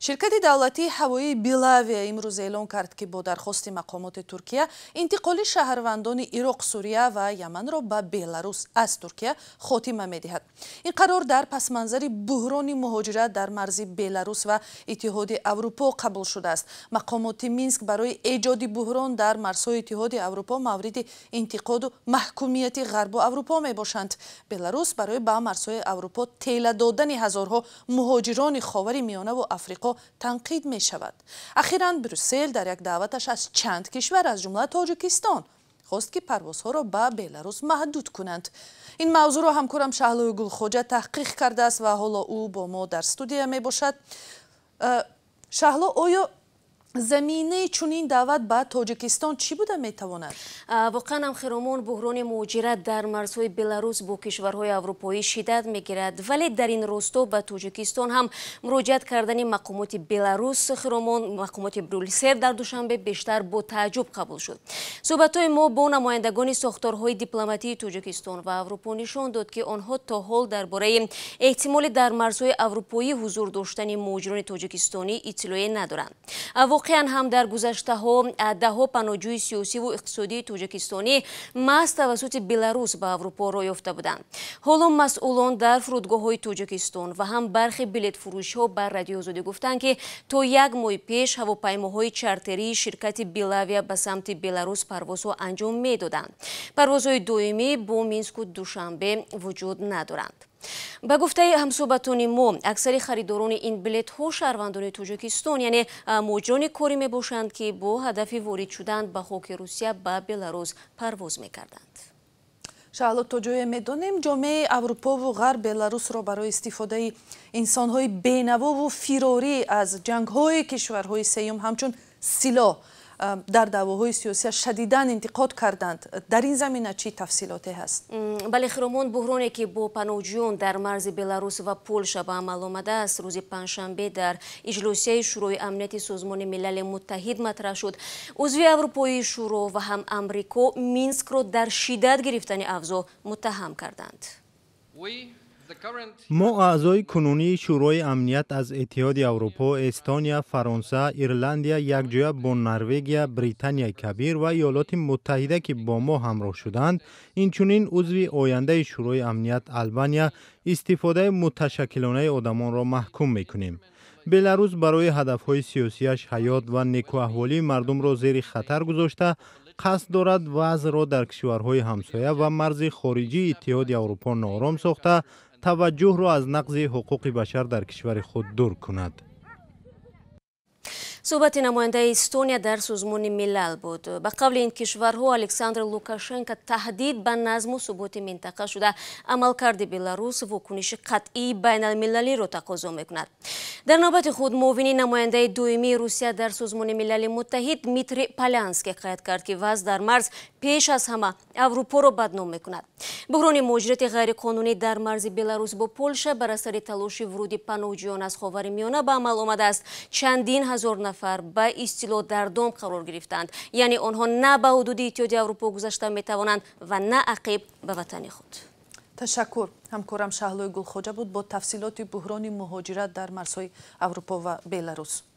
Ширкати давлатии ҳавоии Белавия имрӯз эълон кард, ки бо дархости мақомоти Туркия интиқоли шаҳрвандони Ироқ, Сурия ва Яманро ба Беларус аз Туркия хотима медиҳад. Ин қарор дар пасманзари буҳрони муҳоҷират дар марзи Беларус ва Иттиҳоди Аврупо қабул шудааст. Мақомоти Минск барои эҷоди буҳрон дар марзҳои Иттиҳоди Аврупо мавриди интиқоду маҳкумияти Ғарбу Аврупо мебошанд. Беларус барои ба марзҳои Аврупо тела додани ҳазорҳо муҳоҷирони Ховари Миёнаву Африқо танқид мешавад. Ахиран Брюссел дар як даъваташ аз чанд кишвар, аз ҷумла Тоҷикистон, хост, ки парвозҳоро ба Беларус маҳдуд кунанд. Ин мавзӯъро ҳамкорам Шаҳлои Гулхоҷа таҳқиқ кардааст ва ҳоло ӯ бо мо дар студия мебошад. Шаҳло, оё заминаи чунин даъват ба Тоҷикистон чӣ буда метавонад? Воқеан ҳам, Хиромон, буҳрони муҳоҷират дар марзҳои Беларус бо кишварҳои аврупоӣ шиддат мегирад, вале дар ин росто ба Тоҷикистон ҳам муроҷиат кардани мақомоти Беларус, Хиромон, мақомоти Брюссел дар Душанбе бештар бо тааҷҷуб қабул шуд. Суҳбатҳои мо бо намояндагони сохторҳои дипломатии Тоҷикистон ва Аврупо нишон дод, ки онҳо то ҳол дар бораи эҳтимоли дар марзҳои аврупоӣ ҳузур доштани муҳоҷирони тоҷикистонӣ иттилоъе надоранд. Воқеан ҳам, дар гузаштаҳо даҳҳо паноҳҷӯи сиёсиву иқтисодии тоҷикистонӣ маҳз тавассути Беларус ба Аврупо роҳ ёфта буданд. Ҳоло масъулон дар фурудгоҳҳои Тоҷикистон ва ҳам бархе билетфурӯшҳо ба Радиои Озодӣ гуфтанд, ки то як моҳи пеш ҳавопаймоҳои чартерии ширкати Белавия ба самти Беларус парвозҳо анҷом медоданд. Парвозҳои доимӣ бо Минску Душанбе вуҷуд надоранд. Ба гуфтаи ҳамсӯҳбатони мо, аксари харидорони ин билетҳо шаҳрвандони Тоҷикистон, яъне муҳоҷирони корӣ мебошанд, ки бо ҳадафи ворид шудан ба хоки Русия ба Беларус парвоз мекарданд. Шаҳло, то ҷое медонем, ҷомеаи Аврупову Ғарб Беларусро барои истифодаи инсонҳои бенавову фирорӣ аз ҷангҳои кишварҳои сеюм ҳамчун силоҳ дар даъвоҳои сиёсия шадидан интиқод карданд. Дар ин замина чӣ тафсилоте ҳаст? Бале, Хиромон, буҳроне, ки бо паноҳҷӯён дар марзи Беларус ва Полша ба амал омадааст, рӯзи панҷшанбе дар иҷлосияи Шӯрои амнияти Созмони Милали Муттаҳид матраҳ шуд. Узви аврупоии шӯро ва ҳам Амрико Минскро дар шиддат гирифтани авзоъ муттаҳам карданд. Мо, аъзои кунунии Шӯрои амният аз Иттиҳоди Аврупо, Эстония, Фаронса, Ирландия, якҷоя бо Норвегия, Британияи Кабир ва Иёлоти Муттаҳида, ки бо мо ҳамроҳ шуданд, инчунин узви ояндаи Шӯрои амният Албания, истифодаи муташаккилонаи одамонро маҳкум мекунем. Беларус барои ҳадафҳои сиёсиаш ҳаёт ва некӯаҳволии мардумро зери хатар гузошта, қасд дорад вазъро дар кишварҳои ҳамсоя ва марзи хориҷии Иттиҳоди Аврупо ноором сохта, таваҷҷӯҳро аз нақзи ҳуқуқи башар дар кишвари худ дур кунад. Суҳбати намояндаи Эстония дар Созмони Милал буд. Ба қавли ин кишварҳо, Александр Лукашенко таҳдид ба назму суботи минтақа шуда, амалкарди Беларус вокуниши қатъии байналмилалиро тақозо мекунад. Дар навбати худ муовини намояндаи доимии Русия дар Созмони Милали Муттаҳид Дмитрий Полянский қайд кард, ки вазъ дар марз пеш аз ҳама Аврупоро бадном мекунад. Буҳрони муҳоҷирати ғайриқонунӣ дар марзи Беларус бо Полша бар асари талоши вуруди паноҳҷӯён аз Ховари Миёна ба амал омадааст. Чандин ҳазор нафар ба истилоҳ дар дом қарор гирифтанд, яъне онҳо на ба ҳудуди Иттиҳоди Аврупо гузашта метавонанд ва на ақиб ба ватани худ. Ташаккур. Ҳамкорам Шаҳлои Гулхоҷа буд бо тафсилоти буҳрони муҳоҷират дар марзҳои Аврупо ва Беларус.